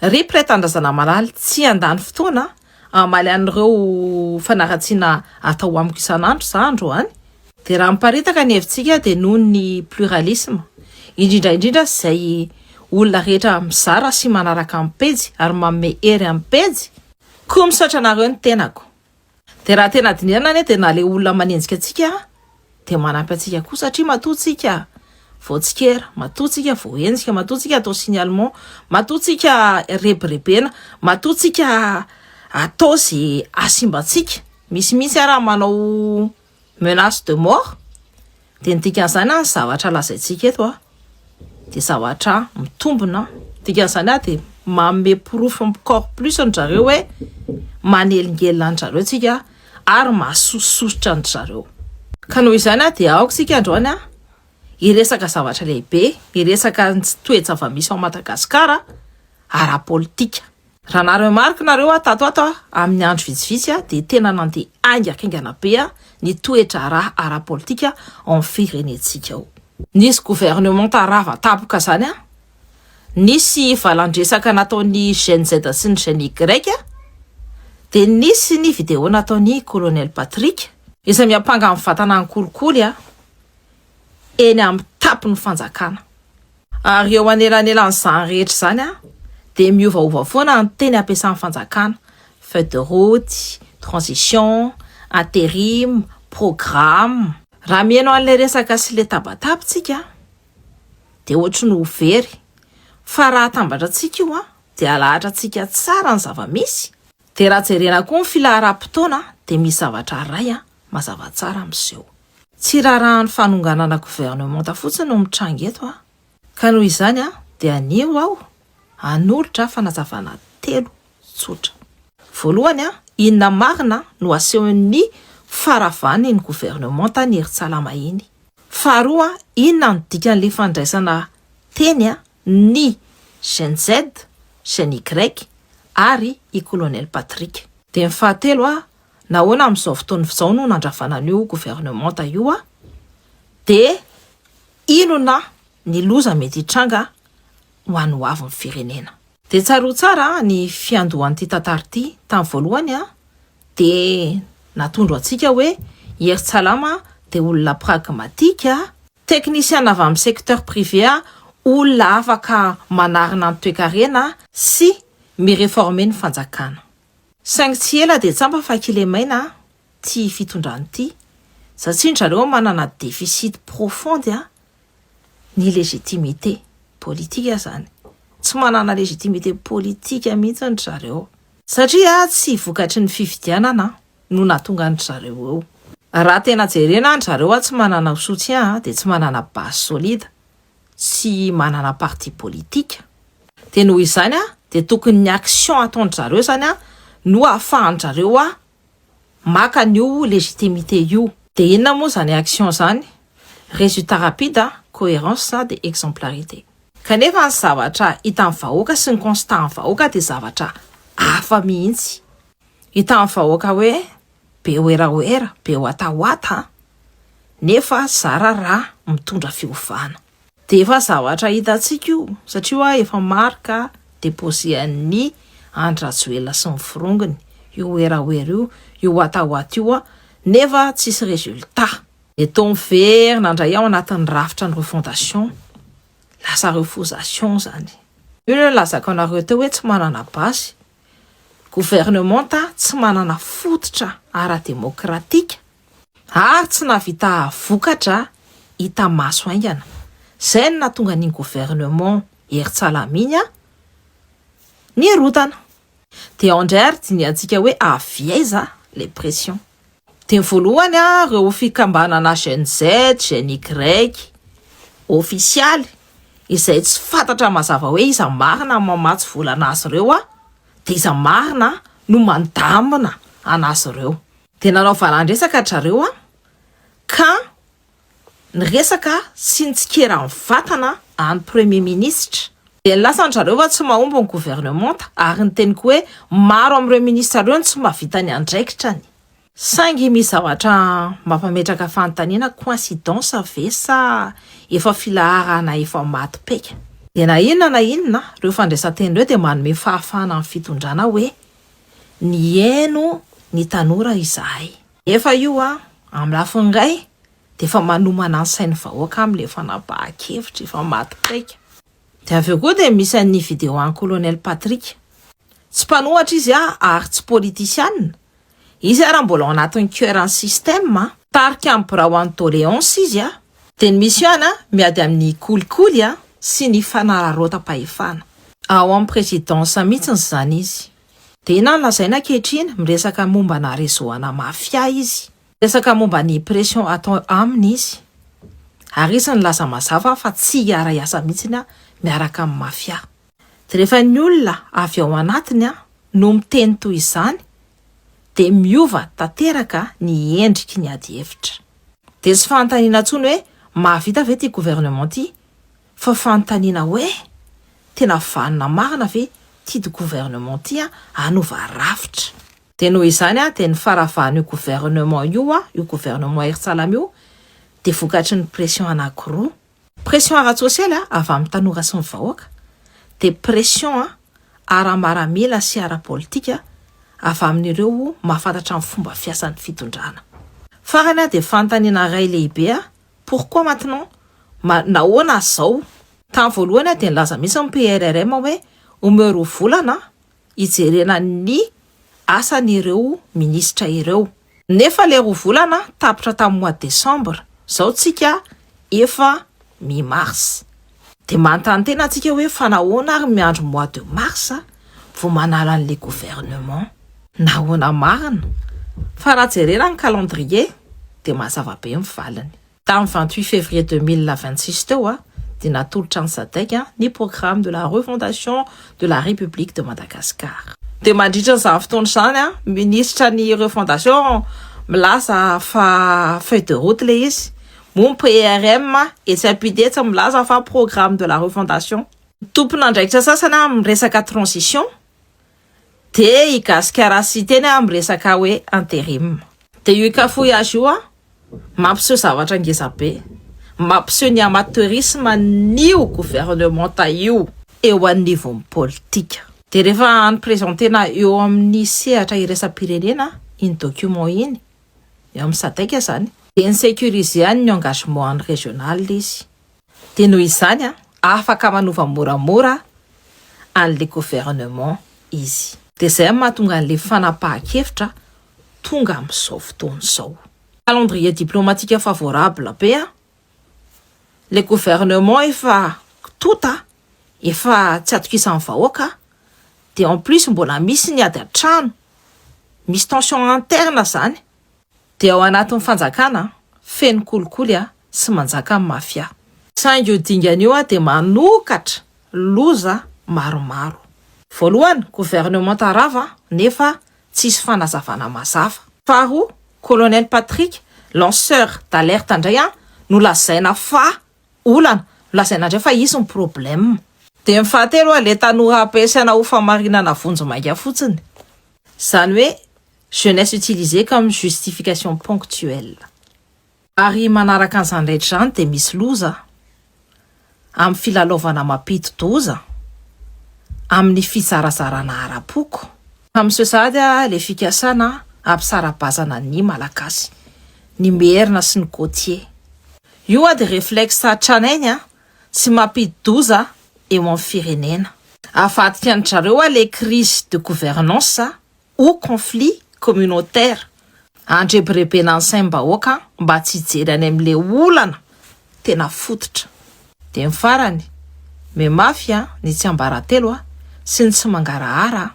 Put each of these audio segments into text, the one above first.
Ry mpiray tanindrazana malala, tsy handany fotoana hamaly an'ireo fanaratsiana atao amiko isan'andro za androany. Dia raha miparitaka ny hevitsika dia noho ny pluralisme, indrindra indrindra izay olona rehetra mizara sy manaraka amin'ny pejy ary manome hery amin'ny pejy. Koa misaotra anareo ny tenako. Dia raha tena dinihana anie dia na le olona manenjika antsika dia manampy antsika koa satria matoa tsika voatsikera, matoa tsika voaenjika, matoa tsika atao signalement, matoa tsika rebirebena, matoa tsika atao ze hasimba antsika, misy mihitsy ara manao menace de mort, dia ny dikan'izany an, ny zavatra lazaintsika eto an, dia zavatra mitombina, dikan'izany an dia manome porofo encore plus an-dry zareo hoe manelingelina an-dry zareo tsika ary mahasososotra an-dry zareo. Ka noho izany an, dia aoka isika androany an, hiresaka zavatra lehibe, hiresaka ny toe-java-misy ao Madagasikara ara-politika. Raha na-remarque nareo aho tato ato amin'ny andro vitsivitsy dia tena nandeha haingakaingana be ny toe-draharaha ara-politika ao amin'ny firenentsika ao. Nisy gouvernementa rava tampoka zany, nisy valan-dresaka nataon'ny Gen Z sy ny Gen Y, dia nisy ny vidéo nataon'i Colonel Patrick izay miampanga ny vatana ny kolikoly eny amin'ny tapon'ny fanjakana. Ary eo anelanelan'izany rehetra izany dia miovaova foana ny teny ampiasan'ny fanjakana, feuille de route, transition, intérim, programme. Raha mihaino an'ilay resaka sy ilay tabataba tsika dia ohatry ny ho very, fa raha atambatra antsika io dia alahatra antsika tsara ny zava-misy. Dia raha jerena koa ny filaharam-potoana dia misy zavatra iray mazava tsara miseho. Tsy raharahan'ny fanonganana governemanta fotsiny no mitranga eto a! Ka noho izany dia anio aho hanolotra fanazavana telo tsotra. Voalohany, inona marina no asehon'ny faharavan'iny governemanta ny Hery-Tsalama iny? Faharoa, inona no dikan'ilay fandraisana teny ny Gen Z, Gen Y ary i Colonel Patrick? Dia ny fahatelo, Nahoana amin'izao fotoana izao no nandravana an'io governemanta io dia inona ny loza mety hitranga ho an'ny hoavin'ny firenena? Dia tsarovy tsara ny fiandohan'ity tantara ity, tamin'ny voalohany dia natondro antsika hoe i Hery Tsalama dia olona pragmatique, teknisiana avy amin'ny secteur privé, olona afaka manarina ny toekarena sy mi-reformer ny fanjakana. Saingy tsy ela dia tsapa fa kilemaina ty fitondrana ity, satria ndry zareo manana deficit profonde ny légitimité politique zany, tsy manana légitimité politique mihitsy ndry zareo, satria tsy vokatry ny fifidianana no nahatonga an-dry zareo eo. Raha tena jerena ndry zareo tsy manana soutien dia tsy manana base solide, tsy manana parti politique. Dia noho izany dia tokony ny action ataon-dry zareo izany no ahafahan-dry zareo maka an'io légitimité io. Dia inona moa izany action izany? Résultat rapide, cohérence dia exemplarité. Kanefa ny zavatra hitan'ny vahoaka sy ny constat an'ny vahoaka dia zavatra hafa mihitsy. Hitan'ny vahoaka hoe be werawera, be watawata nefa zara raha mitondra fiovana. Dia efa zavatra hitantsika io satria hoa efa marque déposé an'i Andry Rajoelina sy ny forongony io werawera io, io watawata io nefa tsisy résultat. Dia toa miverina indray ao anatin'ny rafitra ny refondation, lasa refosation izany. Io no nilazako anareo teo hoe tsy manana base. Governemanta tsy manana fototra ara-demokratika ary tsy nahavita vokatra hita maso haingana. Izay no nahatonga an'iny gouvernement Hery Tsalama iny nirodana. Dia ao indray ary dinihantsika hoe avy aiza ilay pression. Dia ny voalohany, ireo fikambanana Gen Z, Gen Y, ofisialy, izay tsy fantatra mazava hoe iza marina no mamatsy vola an'azy ireo, dia iza marina no mandamina an'azy ireo. Dia nanao valan-dresaka ry zareo ka niresaka sy nitsikera mivantana an'ny Premier ministre. Dia nilaza ry zareo fa tsy mahomby ny governemanta ary niteny koa hoe maro amin'ireo ministra ireo no tsy mahavita ny andraikitrany. Saingy misy zavatra mampametraka fanontaniana, coïncidence ve sa efa filaharana efa maty paika? Dia na inona na inona, ireo fandraisan-teny ireo dia manome fahafahana ny fitondrana hoe nihaino ny tanora izahay. Nefa io amin'ny lafiny iray dia efa manomana ny sain'ny vahoaka amin'ilay fanapahan-kevitra efa maty paika. Dia avy eo koa dia misy an'ny vidéo an'i Colonel Patrick. Tsy mpanohatra izy ary tsy politisiana. Izy ary mbola ao anatin'ny cœur an'ny système. Tarika amin'ny birao an'ny doléance izy. Dia ny mission miady amin'ny kolikoly sy ny fanararaotam-pahefana. Ao amin'ny présidence mihitsy izany izy. Dia inona no lazaina ankehitriny? Miresaka momba na réseau ana mafia izy. Miresaka momba ny pression atao aminy izy. Ary izy nilaza mazava fa tsy hiara-hiasa mihitsy miaraka amin'ny mafia. Dia rehefa ny olona avy ao anatiny no miteny toy izany dia miova tanteraka ny endriky ny ady hevitra. Dia tsy fanontaniana intsony hoe mahavita ve ity gouvernement ity fa fanontaniana hoe tena vanona marina ve ity gouvernement ity hanova rafitra. Dia noho izany dia ny faharavan'io gouvernement io, io gouvernement Herintsalama io dia vokatry ny pression anankiroa. Pression ara-tsosialy avy amin'ny tanora sy ny vahoaka, dia pression ara-maramila sy ara-politika avy amin'ireo mahafantatra ny fomba fiasan'ny fitondrana. Farany dia fanontaniana iray lehibe, pourquoi maintenant? Nahoana izao? Tamin'ny voalohany dia nilaza mihitsy ny PRRM hoe omeo 2 volana hijerena ny asan'ireo minisitra ireo. Nefa ilay 2 volana tapitra tamin'ny mois décembre, izao tsika efa mi-mars. Dia manontany tena antsika hoe fa nahoana ary miandry mois de mars vao manala an'ilay gouvernement? Nahoana marina? Fa raha jerena ny calendrier dia mazava be ny valiny. Tamin'ny 28 février 2026 teo dia natolotra ny SADC ny programme de la refondation de la République de Madagascar. Dia mandritra izany fotoana izany, minisitra ny refondation milaza fa feuille de route ilay izy. Moa ny PRM etsy ampita etsy milaza fa programme de la refondation. Tompon'andraikitra sasany miresaka transition dia i Gasikara Siteny miresaka hoe intérim. Dia io cafouillage io mampiseho zavatra ngeza be, mampiseho ny amateurisme n'io gouvernement io eo anivon'ny politika. Dia rehefa niprésentena eo amin'ny sehatra iraisam-pirenena iny document iny, eo amin'ny SADC izany, dia nisécuriser ny engagement régional izy. Dia noho izany afaka manova moramora an'ilay gouvernement izy. Dia izay mahatonga an'ilay fanapahan-kevitra tonga amin'izao fotoana izao. Calendrier diplomatique favorable be le gouvernement efa tota, efa tsy atokisan'ny vahoaka, dia en plus mbola misy ny ady an-trano, misy tension interne zany. Dia ao anatin'ny fanjakana feno kolikoly sy manjaka amin'ny mafia. Saingy io dingana io dia manokatra loza maromaro. Voalohany, gouvernement rava nefa tsisy fanazavana mazava. Faharoa, colonel Patrick, lanceur d'alerte indray no lazaina fa olana, lazaina indray fa izy ny problème. Dia ny fahatelo, le tanora ampiasaina ho famarinana vonjy maika fotsiny. Izany hoe jeunesse utilisée comme justification ponctuelle. Ary manaraka an'izany rehetra izany dia misy loza amin'ny filalaovana mampidi-doza amin'ny fizarazarana ara-poko. Miseho sahady ilay fikasana hampisara-bazana ny Malagasy, ny Merina sy ny Côtier. Io dia réflexe tranainy sy mampidi-doza eo amin'ny firenena. Avadika an-dry zareo ilay crise de gouvernance ou conflit communautaire. Andrebirebena ny saim-bahoaka mba tsy hijery any amin'ilay olana tena fototra. Dia ny farany, mimafy ny tsy ambaratelo sy ny tsy mangarahara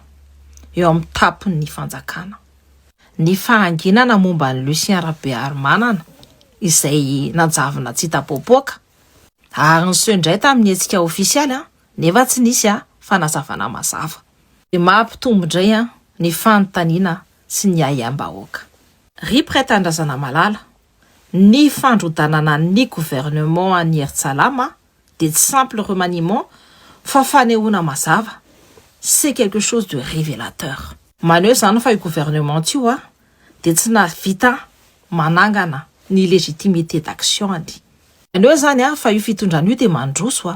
eo amin'ny tampon'ny fanjakana. Ny fahanginana momba an'i Lucien Rabearimanana izay nanjavona tsy hita popoka ary niseho indray tamin'ny hetsika ofisialy nefa tsy nisy fanazavana mazava. Dia mampitombo indray ny fanontaniana sy ny ahiam-bahoaka. Ry mpiray tanindrazana malala, ny fandrodanana ny gouvernement an'i Herintsalama dia tsy simple remaniement fa fanehoana mazava, c'est quelque chose de révélateur. Maneho izany fa io gouvernement io dia tsy nahavita manangana ny légitimité d'action-ny. Maneho izany fa io fitondrana io dia mandroso.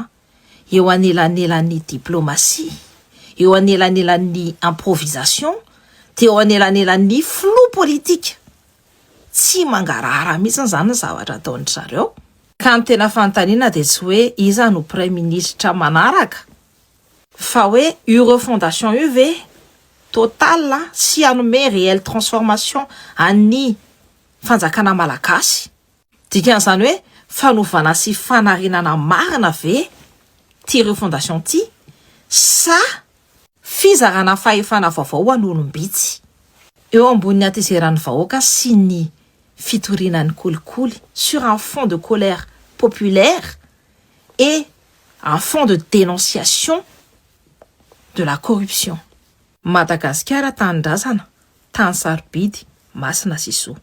eo anelanelan'ny diplomasia, eo anelanelan'ny improvisation, dia eo anelanelan'ny flou politique. Tsy mangarahara mihitsy izany ny zavatra ataon-dry zareo. Ka ny tena fanontaniana dia tsy hoe iza no praiminisitra manaraka fa hoe io refondation io ve total sy hanome réelle transformation an'ny fanjakana malagasy? Dikan'izany hoe fanovana sy fanarenana marina ve ity refondation ity sa fizarana fahefana vaovao ho an'olom-bitsy? Eo ambonin'ny hatezeran'ny vahoaka sy ny fitoriana ny kolikoly sur un fond de colère populaire et un fond de dénonciation de la corruption. Madagasikara tanindrazana, tany sarobidy, masina sy soa.